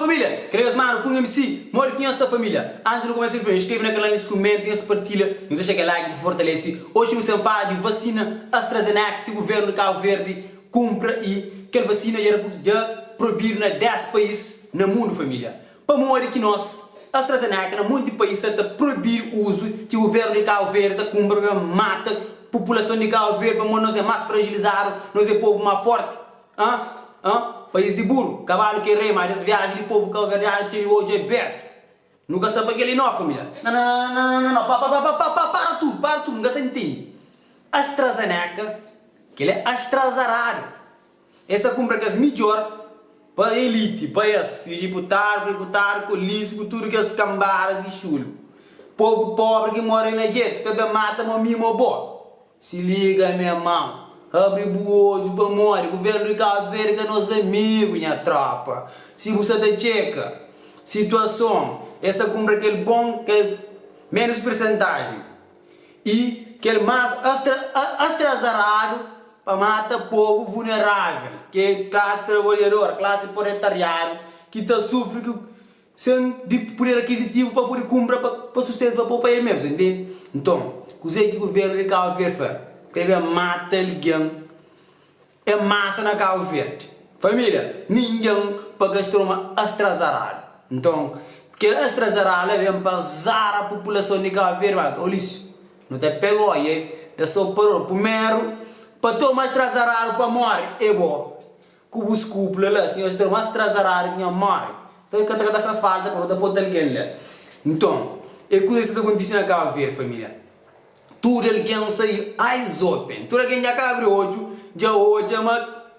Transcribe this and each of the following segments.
Família, kre nhos manu punha MC, modi ki nhos sta família? Antis nu kumesa vídeo, inskreve na kanal, nhos kumenta, nhos partilha, nhos dexa kel like pa fortalese. Oji nu sen fala di vasina AstraZeneca ki governu di Cabo Verde kumpra i kel vasina dja dja proibidu na 10 país na mundu família. Pamodi ki nos AstraZeneca na monti país sa ta proibidu uzu ki governu di Cabo Verde ta kumpra pa ben mata populason di Cabo Verde pamodi nos é más fragilizadu, nos é povu más forti. Hã? Hã? País di buru, kabalu ki é rei, má des viaji di povu kauverdianu tene odju abertu. Nu ka sta pa kel-li no, família. Na, na, na, na, na, na, na, pa, pa, pa, pa, pa, pa, para tudu, para tudu, N ka sta ntende. AstraZeneca, kel-li é astrazaradu. Es ta kunpra kes midjór pa elite, pa es, fidju di diputadu, ku diputadu, kolisi, ku tudu kes kanbada di xulu. Povu póbri ki mora li na getu, pa ben mata mo mi mo bo. Si liga nha irmão, abri bu odju pamodi governo di Cabo Verde ka nos amigo nha tropa. Si bu sa ta txeka situason es ta kumpra kel bon kel menos persentagen i kel mas astrazaradu pa mata povo vulneravel ke klase trabalhador, klase proletariadu ki ta sufri ku Sen di puder akizitivu pa pode kunpra pa sustentu pa po pa el mesmu, sa ntende? Nton, kuzê ki guvernu di Kabu Verdi fla? Krê ben mata algen en masa na Kabu Verdi. Família, ningen pa ka stroma astrazaradu. Nton, kel astrazaradu la ben pa zara populason di Kabu Verdi, ma Olísiu, nu ta pega oia, da so paror. Primeru, pa toma astrazaradu pa móre é bo. Ku bus kupla la, si nhos ta mas trazaradu ki nhos móre, ta ka ta fla falta pa bo ta pota algen la. Nton, e kuza ki sta ta kontise na Kabu Verdi, família. Tudu algen sta di eyes open, tudu algen dja ka abri odju, dja odja ma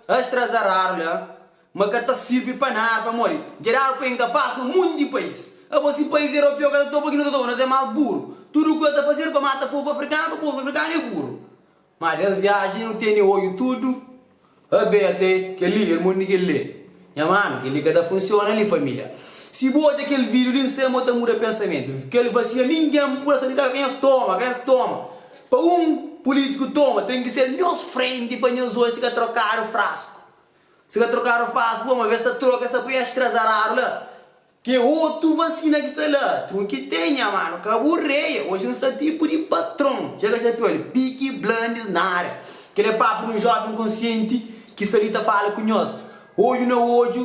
es trazaradu la, ma ka ta sirbi pa nada, pamodi dja dadu pa inkapas na monti país. Abo si país europeu ka ta topa ki nu ta topa, nos é mas buru. Tudu kuza ta fazedu pa mata povu afrikanu, pa povu afrikanu é buru. Ma des viaji nu tene oiu tudu abertu e kel-li irmon di kel-li. Nha manu, kel-li ka ta funsiona li família. Si bu odja kel vídiu li N mo ta muda pensamentu. Kel vasina ningen populason di Kabu ka nhos toma, ka nhos toma. Pa un pulítiku toma ten ki ser nhos frenti pa nhos odja si ka trokadu frasku. Si ka trokadu frasku, pamodi es ta troka es ta pui astrazaradu la. Ke otu vasina ki sta la? Truki ten nha manu, ka bu reia. Oji N sta tipu di patron. Txega xapioli, Peaky Blinders na aria. Kel é papu di un joven konsienti ki sta li ta fala ku nhos, odju na odju,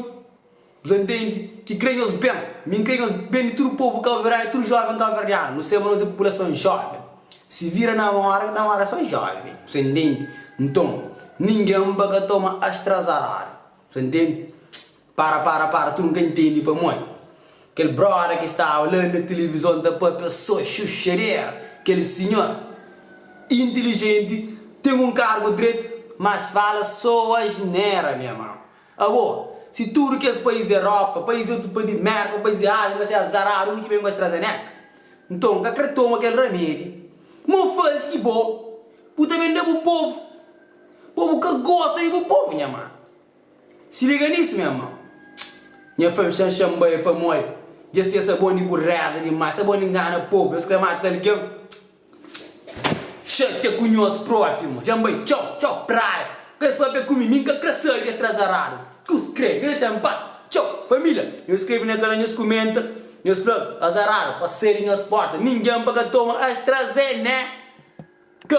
bu sa ntende, ki kre nhos ben. Mi N kre nhos ben di tudu povu kauverdianu, di tudu joven kauverdianu. Nu sema nos é populason joven. Si vira na mora, ka ta mora so joven, bu sa ntende. Nton, ningen pa ka toma astrazaradu, bu sa ntende. Para para para tudu nka intendi pamodi kel broda ki staba la na tilivizon ta papia so xuxadera kel sinhor intilijenti ten un kargu dretu mas fala so asnera nha irmão abo si tudu kes pais di eropa pais di otu pais di merka pais di azia ma se azaradu undi ki ben ku astrazeneca nton nka kre toma kel ramedi mo fazi ki bo bu ta ben da bu povu bo bu ka gosta di bu povu nha mano. Si liga nisso nha irmão. Nha fam xan xan bai pamodi dja sta sa bon di bureza dimais sa bon di ngana povo nhos kre mata algen xatia ku nhos propi mo dja bai txau txau praia ka es papia ku mi mi nka kre sabi di es trazaradu kus kre nhos dexa-m pas txau familia nhos skrebe na kanal nhos kumenta nhos fla azaradu pa sai di nhos porta ningen pa ka toma as traze ne ka.